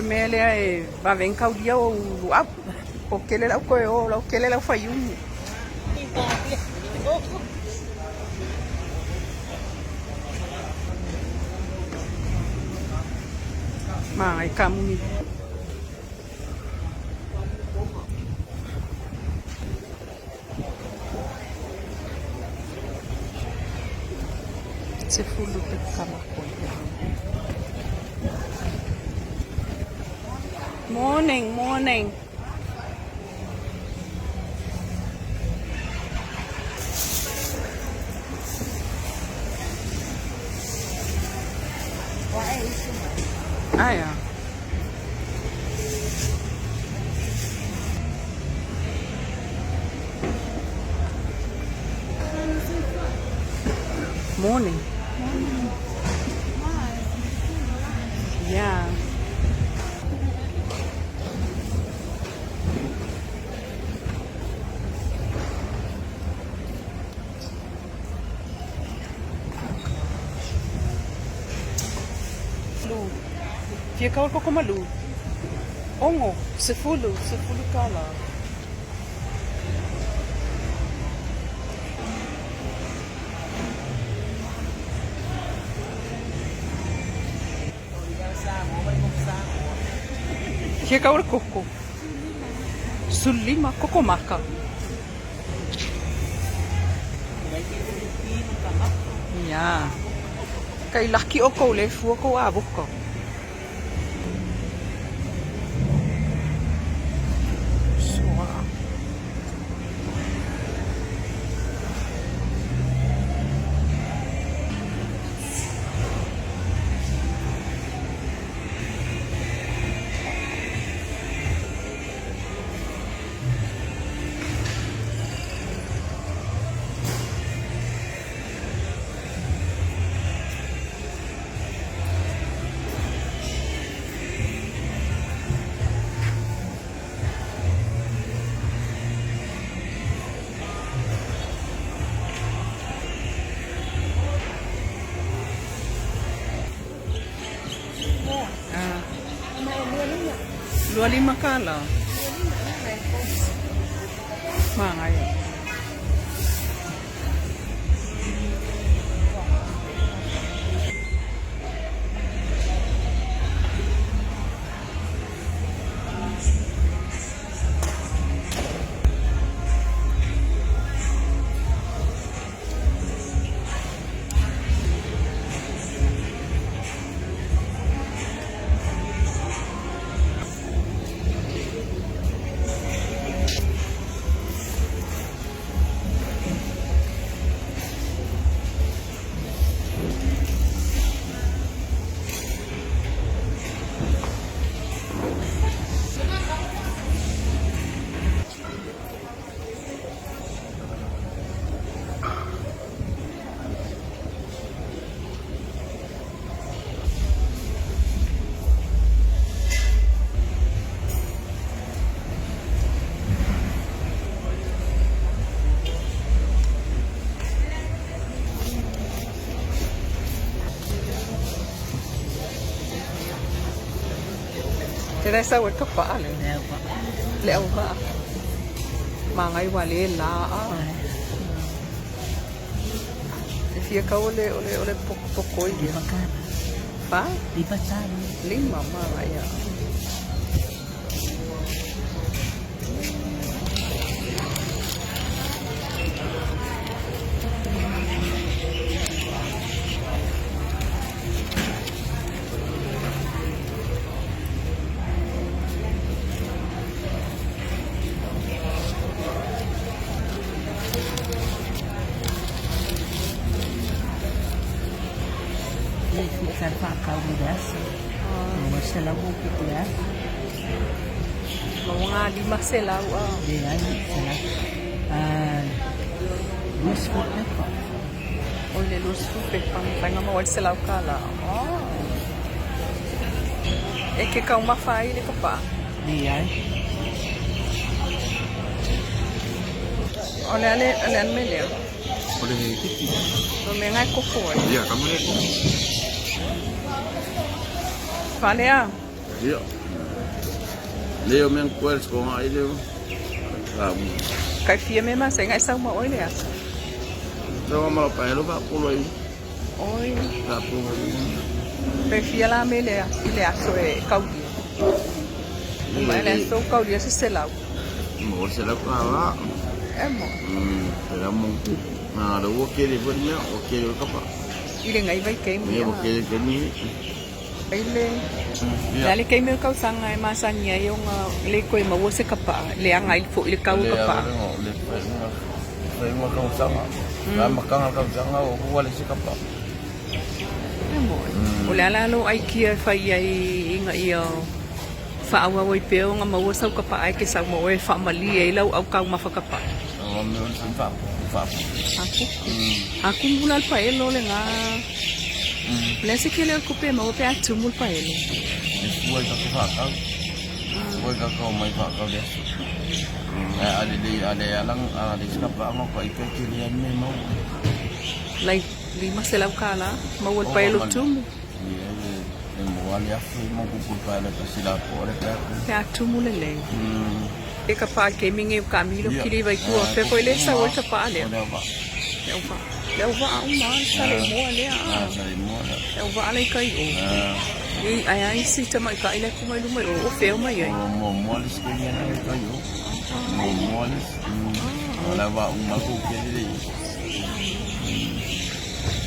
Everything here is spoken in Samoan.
mea lea e vave ai ona taulia ou luau. Po tele lau toe o, lau tele lau faiumu. Magai kamuni. 10 pepa Morning, morning. Aia. Morning. Yeah. Lu. Fia kau koko malu. Ongo, 10, 10 tala. Fia kau le koko. 15 koko maka. Ia. Kai laki o kou le fua kou avoka. Sua. Ah. 25 tala. Manaia. Te le sau e ka paa le. Le au maa. Magai ua le la a. E fia kau o le o le o le poko ia. Fa? 5 magai a. Maua 500 a. Oi le 20 pepa mafai ona maua ai le $100. Oh. E ke taumafa ai le kapaa. O le a le o le a le mea lea? O le kiki. O le mea lena e koko ai. Ia, kama le koko. Fale a. Ia. Le o mea koe le skonga ai le. Kai fia me ma senga sau ma oi le aso. Tau ma pa elo va polo ai. Oi. La polo. Kai fia la me le i le aso e kaulia. Ma le aso kaulia se se lau. Mo se la ka la. E mo. Pera mo. Na le o kere foi mea o kere o kapa. I le ngai vai ke Me o kere ke ni. Ai le Le ale keimi o le kausaga e masani ai ona le koe maua se kapaa, leaga ai foi le kau o kapaa. Le faaiuga faaiuga kausaga. La makanga kausaga o hua le se kapa. E moe. O le ala lou aikia e fai ai ina ia faaauau ai pea ona maua sau kapaa e ke sau ma oe e faamalie ai lau aukaumafa kapaa. O me o se fa fa. Aku. Aku mula le paelo le nga. Le se kele o kupe maua pe a tumu le paelo. E fua i kako whakau. Fua i kako mai whakau le aso. A le le a le alang a le skapa anga ko i peke le ane mau. Lai 500 kala maua le paelo tumu. Ia le le mo ale afu mo kuku pa le pasila po le pe. Pe a tumu le lei. E ka pa ke minge ka milo kili vai kua fe foi le sa o ka pa le. Le va. Le va. Le va a uma sa le moa le a. Sa le moa le. Le va le kai o. I ai ai si ta mai kai le kuma lu mai o o feo mai ai. O mo mo le ske ni na kai o. Mo mo le. O la va uma ku ke le.